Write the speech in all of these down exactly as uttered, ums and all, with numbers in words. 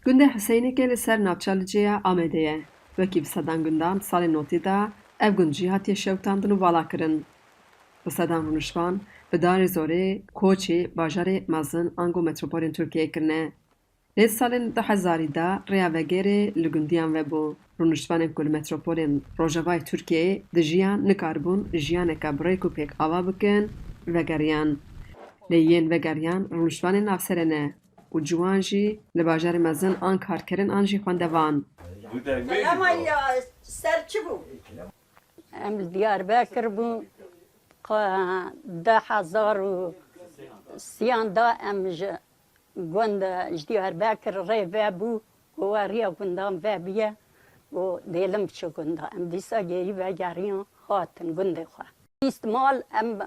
Gundê Huseynikê li ser navça Licê ya Amedê ye. Wekî bi sedan gundan di salên notî de ev gund jî hatiye şewitandin û vala kirin. Bi sedan rûniştvan bi darê zorê koçê bajarê mezin ango metropolên Tirkiyeyê kirine. Lê di salên du hezarî de rêya vegêrê li gundiyan vebû. Rûniştvanên ku li metropolên rojavayê Tirkiyeyê dijiyan nikaribûn jiyaneke bi rêk û pêk ava bikin, vegeriyan. Lê yên vegeriyan rûniştvanên navsere ne û ciwan jî li bajarê mezin an karkerin an jî xwendevan. Selama ya ser çi bû? Em li Diyarbekir bûn, qe-, du hezar û sêyan de em ji gund, ji Diyarbekir rê vebû, ku we riya gundan vebiye, ku dêlim biçe gunda. Em dîsa gêrî vegeriyan hatin gundê xwe. Bîst mal em,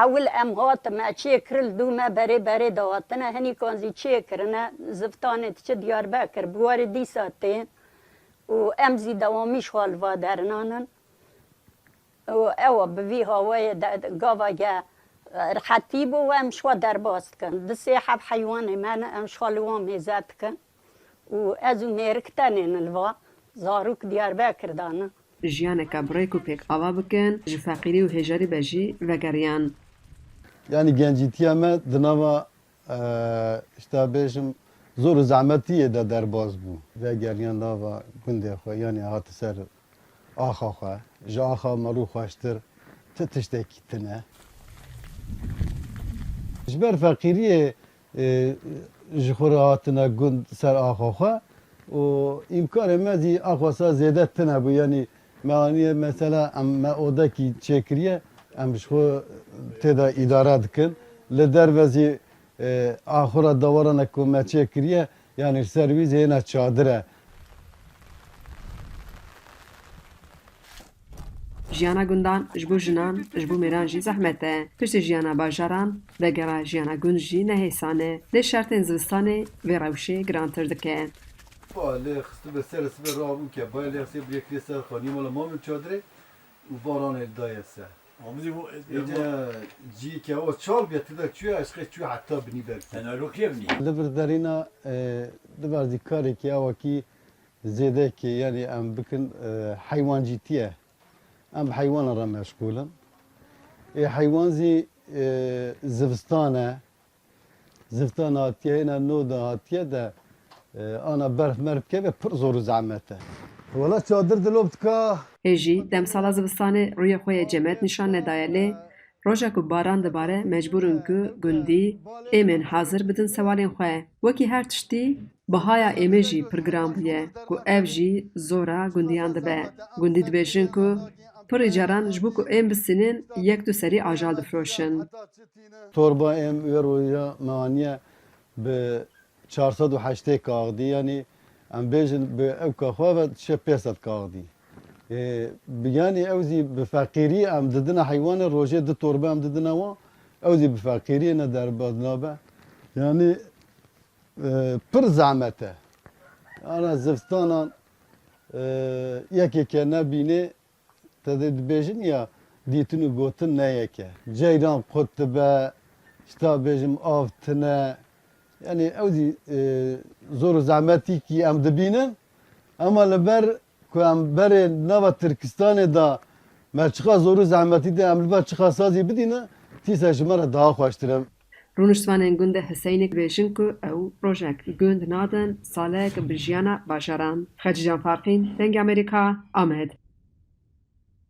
ewil em hatin, me çêkir li dû me berê berê de hatine, hinîkan zî çêkirine, ziftanê diçe Diyarbekir, bi warê dîsa tên û em zî dewamî ji xwe li va derinanin. Û ew bi vî hawayê de gava ge rehetî bû, em ji xwe derbas dikin. Du sê heb heywanê me ne, em ji xwe li wan mêze dikin. Û ez û mêrik tenê ne li va, zarok Diyarbekir de ne. Jiyaneke bi rêk û pêk ava bikin, ji feqîrî û hêjarî be jî vegeriyan. Yanî gencîtiya me di nava, e, işte bêjim, zor û zehmetiyê de derbas bû. Vegeriyan nava gundê xwe, yanî hate ser axa xwe. Ji axa me rû xweştir ti tiştekî tune. Ji ber feqîriyê, e, ji xwe re hatine gund ser axa xwe û îmkanê me zî axwesa zêde tune bû. Yanî me aniye mesela em me odekî çêkiriye, em ji xwe tê de îdare dikin. Li derve zî, e, axura dewarane ku me çêkiriye, yanî ser wî zêne çadir e. Jiyana gundan ji bo jinan, ji bo mêran jî zehmet e. Piştî jiyana bajaran, vegera jiyana gund jî ne hêsan e. Lê şertên zivistanê vê rewşê girantir dike. Ba, lê xistibe ser, sibe rabû ke, ba, lê xistê birê kirê ser xanî mala ma min çadirê û baranê daye ser. Amidî bu, Êca cî ke o çal bê, tu de çûye, ez xê çûye heta binî berkê. Tenalokê binî. Li vir derîna, e, di ber zî karekî awakî zêdekê, yanî em bikin, e, heywancîtiye. Em bi heywanan re meşgûl in. Ê heywan zî, e, zivistan e. Zivistan hatiye, hêna no de hatiye de, e, ana berf merf keve pir zor û zehmet e. Wela çadir dilop dika. Hê jî demsala zivistanê rûyê xwe yê cemet nîşan nedaye lê roja ku baran dibare mecbûr in ku gundî êmên hazir bidin sewalên xwe. Wekî her tiştî, bihaya êmê jî pir giran bûye ku ev jî zora gundiyan dibe. Gundî dibêjin ku pirî caran ji bo ku êm bistînin yek du serî ajal difiroşin. Torba êm wê roja me aniye bi çar sed û heştê kaxdî, yanî em bêjin bi ewka xwe ve diçe pênc sed kaxdî. Ê, bi, yanî ew zî bi feqîrî em didine heywanê, rojê du torbe em didine wan, ew zî bi feqîrî ne derbas nabe. Yanî, e, pir zehmet e. Ana zivistanan, e, yekê ke nebînê, te dê dibêjin ya dîtin û gotin ne yek e. Ceyran qut dibe, işte bêjim av tine. Yanî ew zî, e, zor û zehmetîkî em dibînin. Ema li ber ku em berê nava Tirkistanê de me çiqa zor û zehmetî de em li ber çiqa sazî bidînin, tîse ji me re daha xweştir e. Rûniştvanên gundê Hiseynik dibêjin ku ew rojek gund nadin, salek bi jiyana bajaran. Xecîcan Farqîn, Dengê Amerîka, Amed.